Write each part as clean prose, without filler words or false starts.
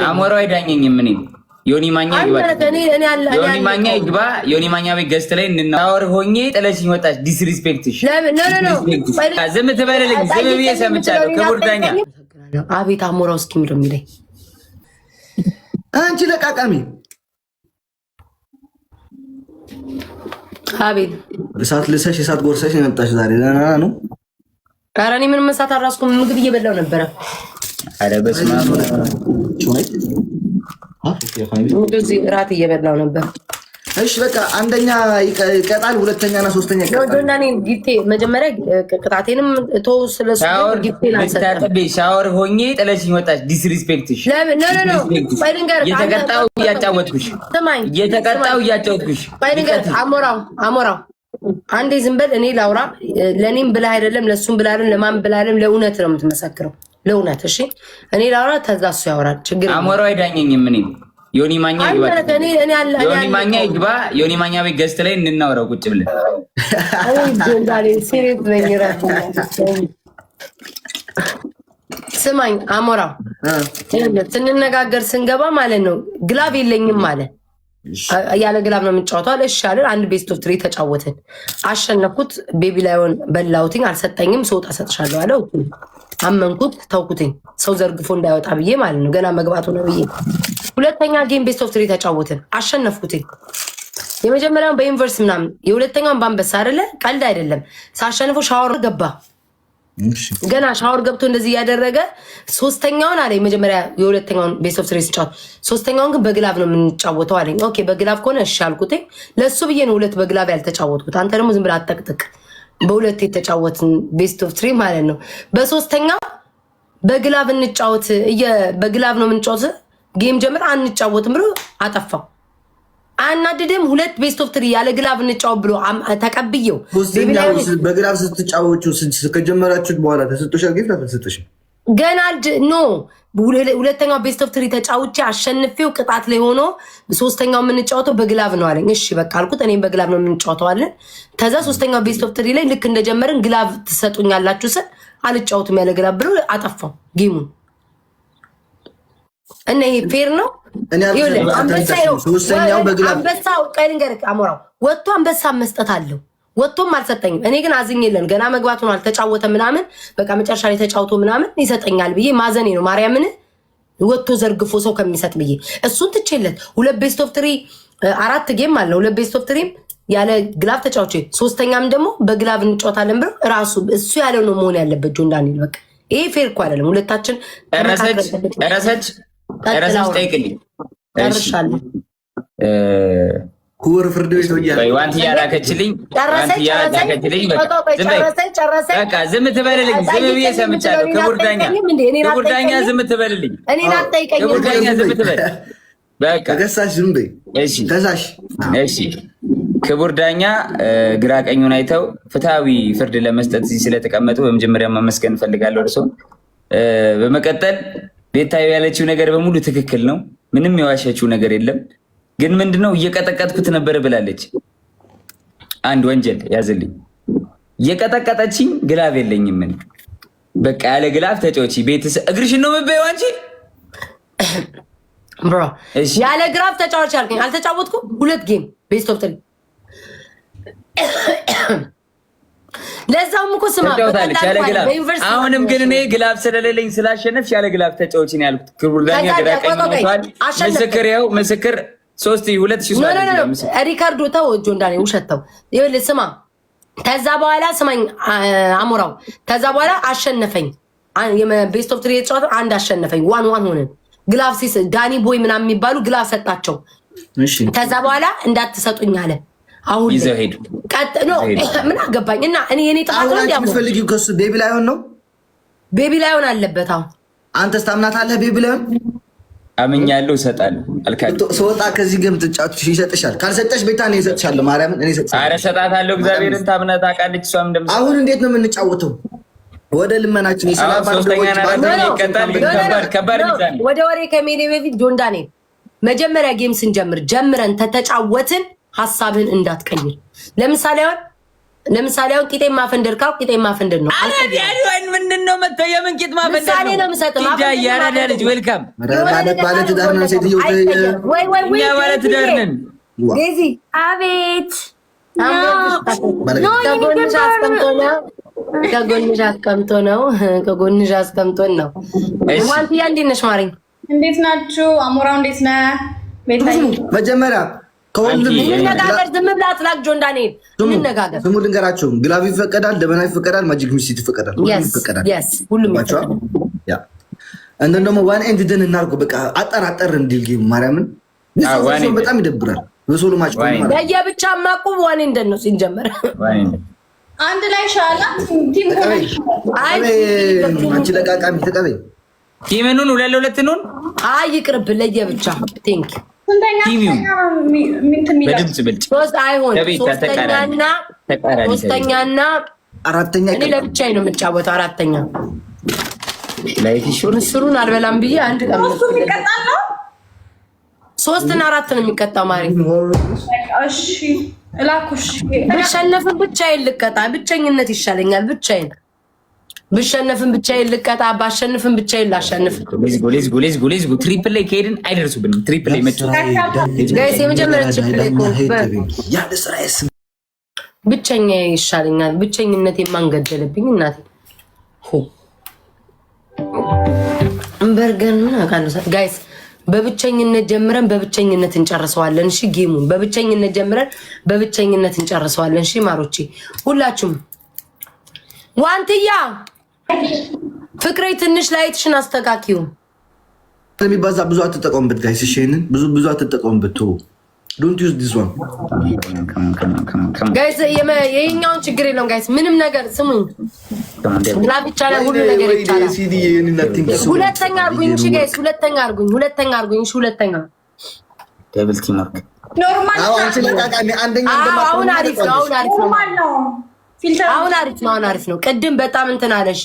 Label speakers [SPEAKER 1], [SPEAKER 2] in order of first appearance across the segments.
[SPEAKER 1] አሞራው አይዳኘኝም። እኔ ዮኒ ማኛ ይግባ፣ ዮኒ ማኛ ይግባ። ዮኒ ማኛ ቤት guest ላይ እንናወር ሆኜ ጥለሽኝ ወጣሽ። Disrespect ሽ ዝም ትበልልኝ። ዝም ብዬ ሰምቻለሁ። ክቡር ዳኛ
[SPEAKER 2] አቤት። አሞራው እስኪ ምንድን ነው የሚለኝ?
[SPEAKER 3] አንቺ ለቃቃሚ።
[SPEAKER 2] አቤት።
[SPEAKER 3] እሳት ልሰሽ እሳት ጎርሰሽ ነው የመጣሽ ዛሬ። ደህና ነው?
[SPEAKER 2] ኧረ እኔ ምንም እሳት አልራስኩም። ምግብ እየበላሁ ነበረ።
[SPEAKER 1] ኧረ በስመ አብ።
[SPEAKER 2] እዚህ እራት እየበላሁ ነበር።
[SPEAKER 3] እሺ በቃ አንደኛ ይቀጣል፣ ሁለተኛና ሶስተኛ ይቀጣል።
[SPEAKER 2] እና እኔ gift ኤ መጀመሪያ ቅጣቴንም ተው። ስለሱ gift ኤን አልሰጠም።
[SPEAKER 1] ሻወር ሆኜ ጥለሽኝ ወጣሽ። Disrespect ሽ።
[SPEAKER 2] ለምን? No, no, no፣ ቆይ ልንገርህ።
[SPEAKER 1] እየተቀጣሁ እያጫወትኩሽ፣
[SPEAKER 2] ስማኝ፣
[SPEAKER 1] እየተቀጣሁ እያጫወትኩሽ።
[SPEAKER 2] ቆይ ልንገርህ አሞራው፣ አሞራው አንዴ ዝም በል፣ እኔ ላውራ። ለእኔም ብለህ አይደለም፣ ለእሱም ብለህ አይደለም፣ ለማን ብለህ አይደለም፣ ለእውነት ነው የምትመሰክረው። ለእውነት እሺ፣ እኔ ላውራ፣ ከዛ እሱ ያወራል። ችግር
[SPEAKER 1] አሞራው አይዳኘኝም። እኔ ዮኒ ማኛ ይግባ፣ ዮኒ ማኛ ይግባ። ዮኒ ማኛ ቤት guest ላይ እንናወራው ቁጭ ብለን።
[SPEAKER 2] Serious ነኝ። ስማኝ አሞራው፣ ስንነጋገር ስንገባ ማለት ነው glove የለኝም አለ። ያለ glove ነው የምንጫወተው አለ። እሺ አለን። አንድ best of three ተጫወትን። አሸነፍኩት። Baby lion በላሁትኝ። አልሰጠኝም። ስወጣ እሰጥሻለሁ አለ። አመንኩት፣ ተውኩትኝ። ሰው ዘርግፎ እንዳይወጣ ብዬ ማለት ነው። ገና መግባቱ ነው ብዬ። ሁለተኛ game best of three ተጫወትን። አሸነፍኩትኝ። የመጀመሪያውን በ universe ምናምን፣ የሁለተኛውን በአንበሳ አይደለ? ቀልድ አይደለም። ሳሸንፎ ሻወር ገባ። ገና ሻወር ገብቶ እንደዚህ እያደረገ ሶስተኛውን አለኝ። መጀመሪያ የሁለተኛውን best of three ስጫወት ሶስተኛውን ግን በ glove ነው የምንጫወተው አለኝ። Okay በ glove ከሆነ እሺ አልኩትኝ። ለእሱ ብዬ ነው ሁለት በ glove ያልተጫወትኩት። አንተ ደግሞ ዝም ብለህ አጠቅጥቅ። በሁለት የተጫወትን best of three ማለት ነው። በሶስተኛው በ glove እንጫወት፣ በ glove ነው የምንጫወት፣ game ጀምር አንጫወትም ብሎ አጠፋው። አናድድም? ሁለት best of three ያለ glove እንጫወት ብሎ ተቀብየው
[SPEAKER 3] በ glove ስትጫወቹ ከጀመራችሁት በኋላ ተሰጥቶሻል? Gift አልተሰጠሽም?
[SPEAKER 2] ገና no፣ ሁለተኛው best of three ተጫውቼ አሸንፌው ቅጣት ላይ ሆኖ ሶስተኛው የምንጫወተው በ glove ነው አለኝ። እሺ በቃ አልኩት። እኔም በ glove ነው የምንጫወተው አለን። ከዛ ሶስተኛው best of three ላይ ልክ እንደጀመርን glove ትሰጡኛላችሁ ስል አልጫወትም ያለ glove ብሎ አጠፋው game ኡን። እና ይሄ fair ነው? አንበሳው ቆይ ልንገርህ አሞራው፣ ወጥቶ አንበሳ መስጠት አለው። ወጥቶም አልሰጠኝም። እኔ ግን አዝኜለን ገና መግባቱ ነው፣ አልተጫወተ ምናምን፣ በቃ መጨረሻ ላይ ተጫውቶ ምናምን ይሰጠኛል ብዬ ማዘኔ ነው። ማርያምን ወጥቶ ዘርግፎ ሰው ከሚሰጥ ብዬ እሱን ትቼለት ሁለት best of three አራት game አለ። ሁለት best of three ም ያለ glove ተጫውቼ ሶስተኛም ደግሞ በ glove እንጫወታለን ብሎ ራሱ እሱ ያለው ነው መሆን ያለበት። ጆን ዳንኤል በቃ ይሄ fair እኮ አይደለም። ሁለታችን
[SPEAKER 1] ጨረሰች ጨረሰች ጨረሰች። ጠይቅልኝ።
[SPEAKER 2] ጨርሻለሁ።
[SPEAKER 3] ክቡር ፍርድ ቤት።
[SPEAKER 1] ዋንትያ ላከችልኝ። በቃ ዝም ትበልልኝ። ዝም ብዬ ሰምቻለሁ። ክቡር ዳኛ፣ ክቡር ዳኛ ዝም ትበልልኝ። ክቡር ዳኛ ዝም ትበል። በቃ
[SPEAKER 3] ተከሳሽ ዝም በይ።
[SPEAKER 1] እሺ።
[SPEAKER 3] ከሳሽ።
[SPEAKER 1] እሺ። ክቡር ዳኛ ግራ ቀኙን አይተው ፍትሐዊ ፍርድ ለመስጠት እዚህ ስለተቀመጡ በመጀመሪያ ማመስገን እፈልጋለሁ እርስዎን። በመቀጠል ቤታዮ ያለችው ነገር በሙሉ ትክክል ነው። ምንም የዋሸችው ነገር የለም። ግን ምንድነው እየቀጠቀጥኩት ነበር ብላለች። አንድ ወንጀል ያዝልኝ። እየቀጠቀጠችኝ glove የለኝም። ምን በቃ ያለ glove ተጫወቺ። ቤት እግርሽን ነው የምበይው አንቺ።
[SPEAKER 2] Bro፣ ያለ glove ተጫዋች አልከኝ። አልተጫወትኩም። ሁለት game best of three ለዛውም እኮ ስማ
[SPEAKER 1] ተጫውታለች ያለ glove። አሁንም ግን እኔ glove ስለሌለኝ ስላሸነፍሽ ያለ glove ተጫወቺ ነው ያልኩት። ክቡር ዳኛ ግራ ቀኝ ሞቷል። ምስክር ይኸው ምስክር ሶስት 2000
[SPEAKER 2] Record ኡ ተው፣ ጆን ዳንኤል ውሸት ተው። ይኸውልህ ስማ፣ ከዛ በኋላ ስማኝ አሞራው፣ ከዛ በኋላ አሸነፈኝ። Best of three የተጫወተው አንድ አሸነፈኝ። 1-1 ሆነን glove ሲስ ዳኒ ቦይ ምናምን የሚባሉ glove ሰጣቸው። ከዛ በኋላ እንዳትሰጡኝ አለ። አሁን
[SPEAKER 1] ይዘው ሄዱ።
[SPEAKER 2] ቀጥ no፣ ምን አገባኝ እና እኔ የኔ ጥፋት ነው።
[SPEAKER 3] የምትፈልጊው ከሱ baby lion ነው።
[SPEAKER 2] Baby lion አለበት። አሁን
[SPEAKER 3] አንተስ ታምናታለህ? Baby lion
[SPEAKER 1] አምኛለሁ፣ እሰጣለሁ። አልካድም።
[SPEAKER 3] ስወጣ ከዚህ game ትጫወት ይሰጥሻል። ካልሰጠሽ ቤታ እኔ እሰጥሻለሁ። ማርያምን እኔ እሰጥሻለሁ።
[SPEAKER 1] ኧረ እሰጣታለሁ። እግዚአብሔርን ታምና ታውቃለች። እሷም እንደምሰጣት
[SPEAKER 3] አሁን እንዴት ነው የምንጫወተው? ወደ ልመናችን የሰላም
[SPEAKER 1] ሶስተኛ ይቀጣል። ግን ከባድ ከባድ ሚዛን።
[SPEAKER 2] ወደ ወሬ ከመሄዴ በፊት ጆን ዳንኤል መጀመሪያ game ስንጀምር ጀምረን ተተጫወትን ሀሳብህን እንዳትቀይር። ለምሳሌ አሁን ለምሳሌ አሁን ቂጤ ማፈንደድ ካልኩ ቂጤ ማፈንደድ ነው።
[SPEAKER 1] አረ ዲያሪዋን ምንድን ነው መተው? የምን ቂጥ ማፈንደድ
[SPEAKER 2] ምሳሌ
[SPEAKER 1] ነው?
[SPEAKER 2] ነው የምሰጥህ።
[SPEAKER 1] ኪዳ
[SPEAKER 2] ማፈንደድ
[SPEAKER 1] የአራዳ ልጅ welcome።
[SPEAKER 3] ባለ ትዳር ነን ሴትዮ።
[SPEAKER 2] ወይ ወይ ወይ
[SPEAKER 1] እኛ ባለ ትዳር ነን።
[SPEAKER 2] ዴዚ።
[SPEAKER 4] አቤት።
[SPEAKER 2] ከጎንሽ አስቀምጦ ነው። ከጎንሽ አስቀምጦ ነው። ከጎንሽ አስቀምጦን ነው። ዋንትያ እንዴት ነሽ ማሪ?
[SPEAKER 5] እንዴት ናችሁ? አሞራው እንዴት ነህ? ቤታዬ።
[SPEAKER 3] መጀመሪያ ከሁሉም
[SPEAKER 2] እንነጋገር። ዝም ብላ አትላክ። ጆን ዳንኤል እንነጋገር።
[SPEAKER 3] ስሙ ልንገራችሁ፣ glove ይፈቀዳል፣ ደመና ይፈቀዳል፣ magic mist ይፈቀዳል፣ ሁሉም ይፈቀዳል።
[SPEAKER 2] Yes፣ ሁሉም።
[SPEAKER 3] ገባችኋል? Yeah፣ እንደን ደግሞ one and done እናድርገው። በቃ አጠር አጠር እንዲል game ማርያምን ሰው በጣም ይደብራል። በ solo match
[SPEAKER 2] ለየብቻ ማቁብ one and done ነው ሲጀመር።
[SPEAKER 5] አንድ ላይ ሻላ team።
[SPEAKER 3] አንቺ ለቃቃሚ ተቀበይ።
[SPEAKER 1] Team ኑን ሁለት ለሁለት ኑን።
[SPEAKER 2] አይ ይቅርብ፣ ለየብቻ think።
[SPEAKER 5] ስንተኛ
[SPEAKER 1] በድምጽ ብልጭ።
[SPEAKER 2] ሶስት አይሆን፣ ሶስተኛና ሶስተኛና
[SPEAKER 3] አራተኛ።
[SPEAKER 2] እኔ ለብቻዬ ነው የምጫወተው። አራተኛ ምስሩን አልበላም ብዬ አንድ ቀን
[SPEAKER 5] ይቀጣል ነው።
[SPEAKER 2] ሶስትና አራት ነው የሚቀጣው። ማሪ።
[SPEAKER 5] እሺ እላኩሽ።
[SPEAKER 2] ብሸነፍን ብቻዬን ልቀጣ፣ ብቸኝነት ይሻለኛል። ብቻዬን ብሸነፍን ብቻዬን ልቀጣ፣ ባሸንፍን ብቻዬን ላሸንፍ።
[SPEAKER 1] Let's go, let's go, let's go, let's go። Triple ላይ ከሄድን አይደርሱብንም። Triple ላይ መጫወት
[SPEAKER 2] Guys፣ የመጀመሪያ triple ላይ ብቸኛ ይሻለኛል። ብቸኝነት የማንገደልብኝ እናቴ በርገን ምን አውቃለሁ። Guys፣ በብቸኝነት ጀምረን በብቸኝነት እንጨርሰዋለን። እሺ game ኡን በብቸኝነት ጀምረን በብቸኝነት እንጨርሰዋለን። እሺ ማሮቼ ሁላችሁም። ዋንትያ ፍቅሬ ትንሽ light ሽን አስተካኪው።
[SPEAKER 3] የሚባዛ ብዙ አትጠቀሙበት guys። እሺ ይሄንን ብዙ ብዙ አትጠቀሙበት። Don't use this one.
[SPEAKER 2] Guys፣ የኛውን ችግር የለውም guys። ምንም ነገር ስሙኝ፣ glove ይቻላል፣ ሁሉ ነገር ይቻላል። ሁለተኛ አርጉኝ፣ እሺ guys፣ ሁለተኛ አርጉኝ፣ ሁለተኛ አርጉኝ፣ እሺ ሁለተኛ።
[SPEAKER 1] Double team work.
[SPEAKER 5] Normal.
[SPEAKER 2] አሁን አሪፍ ነው። አሁን አሪፍ ነው።
[SPEAKER 5] Normal ነው። Filter.
[SPEAKER 2] አሁን አሪፍ ነው። አሁን አሪፍ ነው። ቅድም በጣም እንትን አለሽ፣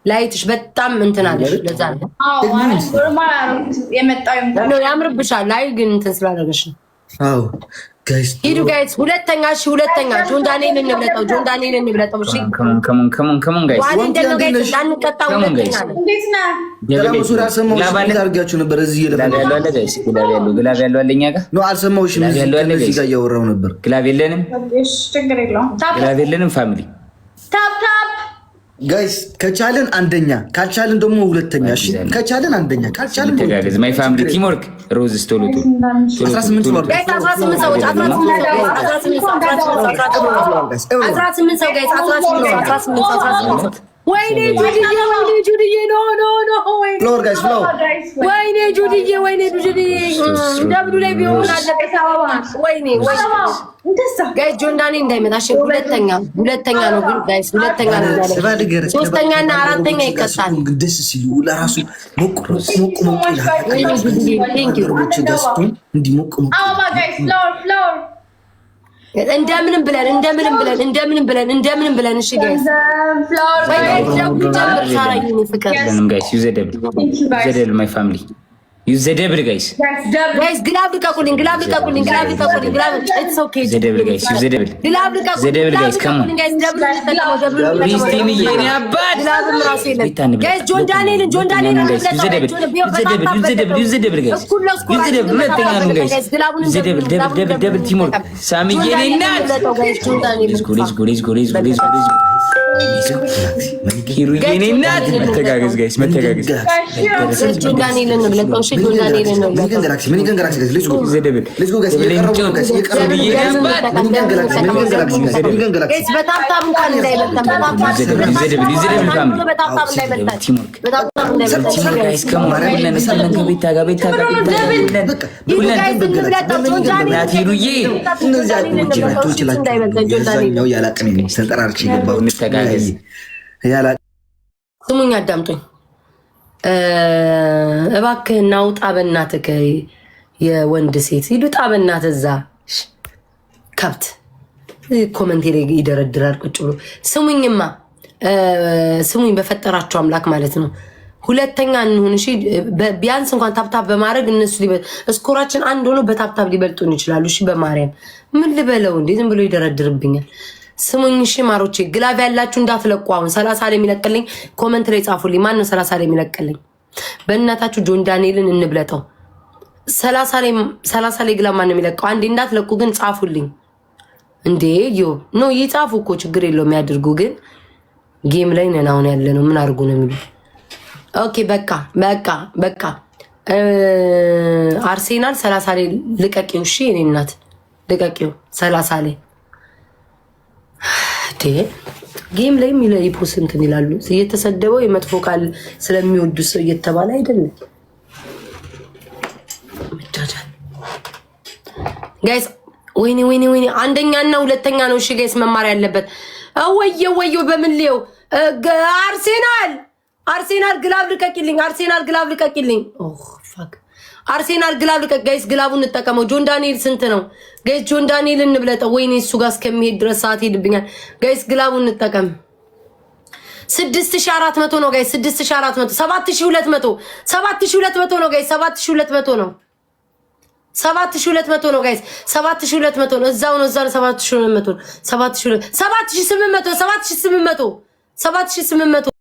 [SPEAKER 2] light ሽ በጣም እንትን አለሽ። ለዛ ነው።
[SPEAKER 5] አዎ normal አደረኩት። የመጣው ይምጣ።
[SPEAKER 2] ነው ያምርብሻል። አይ ግን እንትን ስላደረገሽ ነው።
[SPEAKER 3] አዎ guys.
[SPEAKER 2] ሂዱ guys፣ ሁለተኛ። እሺ ሁለተኛ። ጆን ዳንኤል እንብለጠው፣ ጆን ዳንኤል እንብለጠው። እሺ።
[SPEAKER 1] Come on, come on, come on guys.
[SPEAKER 2] One and done ነው guys፣ እንዳንቀጣ ሁለተኛ ነው።
[SPEAKER 5] እንዴት ነህ?
[SPEAKER 3] ሰላም ሱሪ አልሰማሁሽም። እንዴት አድርጊያችሁ ነበር? እዚህ
[SPEAKER 1] Glove ያለው አለ guys? Glove ያለው፣ glove ያለው አለ እኛ ጋር?
[SPEAKER 3] No፣ አልሰማሁሽም። እዚህ ጋር እያወራሁ ነበር።
[SPEAKER 1] Glove የለንም።
[SPEAKER 5] እሺ ችግር የለውም። Tap.
[SPEAKER 1] Glove የለንም family.
[SPEAKER 5] Tap tap.
[SPEAKER 3] Guys፣ ከቻልን አንደኛ፣ ካልቻልን ደግሞ ሁለተኛ። እሺ ከቻልን አንደኛ፣ ካልቻልን
[SPEAKER 1] ተጋገዝ my family፣ team work። ሮዝ ቶሎ ቶሎ።
[SPEAKER 3] 18 ሰው።
[SPEAKER 2] Guys፣ 18 ሰዎች፣ 18 ሰው guys፣ 18 ሰው፣ 18 ሰው guys፣ 18 ሰው፣ 18 ሰው፣ 18 ሰው። ወይኔ ጁድዬ፣ ወይኔ ጁድዬ፣ no, no, no፣ ወይኔ።
[SPEAKER 3] Flower guys, flower.
[SPEAKER 2] ወይኔ ጁድዬ፣ ወይኔ ጁድዬ፣ double ኡ ላይ ቢሆን አለቀ። ወይኔ ወይኔ guys፣ ጆን ዳኒ እንዳይመጣ እሺ። ሁለተኛ፣ ሁለተኛ ነው ግን guys፣ ሁለተኛ ነው ያለ። ሶስተኛና አራተኛ ይቀጣል።
[SPEAKER 3] ደስ ሲሉ ለራሱ ሞቅ ሞቅ ሞቅ ይላል።
[SPEAKER 2] Thank you.
[SPEAKER 3] ጋር ስትሆን እንዲህ ሞቅ ሞቅ።
[SPEAKER 5] አበባ guys፣ flower, flower.
[SPEAKER 2] እንደምንም ብለን፣ እንደምንም ብለን፣ እንደምንም ብለን፣ እንደምንም ብለን። እሺ guys።
[SPEAKER 5] Flower.
[SPEAKER 2] ወይ guys፣ double ኡ ጨምር ሳራኝ ፍቅር።
[SPEAKER 1] የለንም guys። Use double, use double, my family, use double, guys.
[SPEAKER 2] Guys፣ glove ልቀቁልኝ፣ glove ልቀቁልኝ፣ glove ልቀቁልኝ፣ glove it's okay.
[SPEAKER 1] Use double, guys, use double.
[SPEAKER 2] Glove ልቀቁልኝ።
[SPEAKER 1] The double, guys, come on.
[SPEAKER 2] Guys፣ double ኡ እንጠቀመው፣ double ኡ።
[SPEAKER 1] Please team፣ የኔ አባት።
[SPEAKER 2] Glove ም ራሱ የለም guys። ጆን ዳንኤልን፣ ጆን ዳንኤልን።
[SPEAKER 1] Use double, use double, use double, use double, guys, use double። ሁለተኛ ነው guys። Use double, double, double, double team work። ሳሚ የኔ እናት፣ let's go, let's go, let's go, let's go, let's go, let's go። ሂሩ የኔ እናት፣ መተጋገዝ guys፣ መተጋገዝ።
[SPEAKER 2] ጆን ዳንኤልን እንብለጠው። እሺ ጆን ዳንኤልን እንብለጠው።
[SPEAKER 3] Minigun galaxy, minigun galaxy guys, let's go.
[SPEAKER 1] Use double.
[SPEAKER 3] Let's go guys፣ እየቀረቡ ነው guys፣ እየቀረቡ ነው። Minigun galaxy, minigun galaxy guys, minigun galaxy.
[SPEAKER 2] Guys፣ በ tap tap እንኳን እንዳይበልጠን፣ በ tap tap።
[SPEAKER 1] Use double, use double, use double, family.
[SPEAKER 2] በ tap tap እንዳይበልጠን።
[SPEAKER 1] Team work.
[SPEAKER 2] በ tap tap እንዳይበልጠን።
[SPEAKER 1] Team work guys, come on። ሁለን ሁለን ከቤታ ጋር፣ ቤታ ጋር፣ ቤታ ጋር፣ ሁለን ሁለን። እናት ሂሩዬ።
[SPEAKER 3] እነዚህ አቅሞች ናቸው ይችላቸው። የዛኛው ያላቅሜ ነው ተጠራርቼ የገባሁት።
[SPEAKER 1] እንተጋገዝ።
[SPEAKER 3] ያላ
[SPEAKER 2] ስሙኝ፣ አዳምጡኝ። እባክህ እናውጣ በእናትህ፣ የወንድ ሴት ሂዱጣ በእናትህ እዛ ከብት comment ላይ ይደረድራል ቁጭ ብሎ። ስሙኝማ፣ ስሙኝ፣ በፈጠራቸው አምላክ ማለት ነው። ሁለተኛ እንሁን እሺ። ቢያንስ እንኳን tap tap በማድረግ እነሱ score ኣችን አንድ ሆኖ በ tap tap ሊበልጡን ይችላሉ። እሺ በማርያም ምን ልበለው እንዴ? ዝም ብሎ ይደረድርብኛል። ስሙኝ እሺ ማሮቼ፣ glove ያላችሁ እንዳትለቁ። አሁን 30 ላይ የሚለቅልኝ comment ላይ ጻፉልኝ። ማን ነው 30 ላይ የሚለቅልኝ? በእናታችሁ ጆን ዳንኤልን እንብለጠው። 30 ላይ፣ 30 ላይ glove ማን ነው የሚለቀው? አንዴ እንዳትለቁ ግን ጻፉልኝ። እንዴ ዮ no ይጻፉ እኮ፣ ችግር የለውም ያድርጉ። ግን game ላይ ነን አሁን ያለ ነው። ምን አድርጉ ነው የሚሉ? Okay፣ በቃ በቃ በቃ። አርሴናል 30 ላይ ልቀቂው። እሺ የኔ እናት ልቀቂው 30 ላይ። Game ላይ ይ post እንትን ይላሉ። እየተሰደበው የመጥፎ ቃል ስለሚወዱ ሰው እየተባለ አይደለም። መጃጃል guys። ወይኔ ወይኔ ወይኔ! አንደኛና ሁለተኛ ነው። እሺ guys፣ መማር ያለበት ወየ ወየ በምን ሊየው? አርሴናል፣ አርሴናል glove ልቀቂልኝ! አርሴናል glove ልቀቂልኝ! Oh fuck! አርሴናል glove ልቀቅ! Guys፣ glove ኡን እንጠቀመው። ጆን ዳንኤል ስንት ነው guys? ጆን ዳንኤል እንብለጠው። ወይኔ፣ እሱ ጋር እስከሚሄድ ድረስ ሰዓት ሄድብኛል። Guys፣ glove ኡን እንጠቀም። 6400 ነው guys። 6400፣ 7200፣ 7200 ነው guys። 7200 ነው። 7200 ነው guys። 7200 ነው። እዛው ነው፣ እዛው ነው። 7200 ነው። 7800፣ 7800፣ 7800።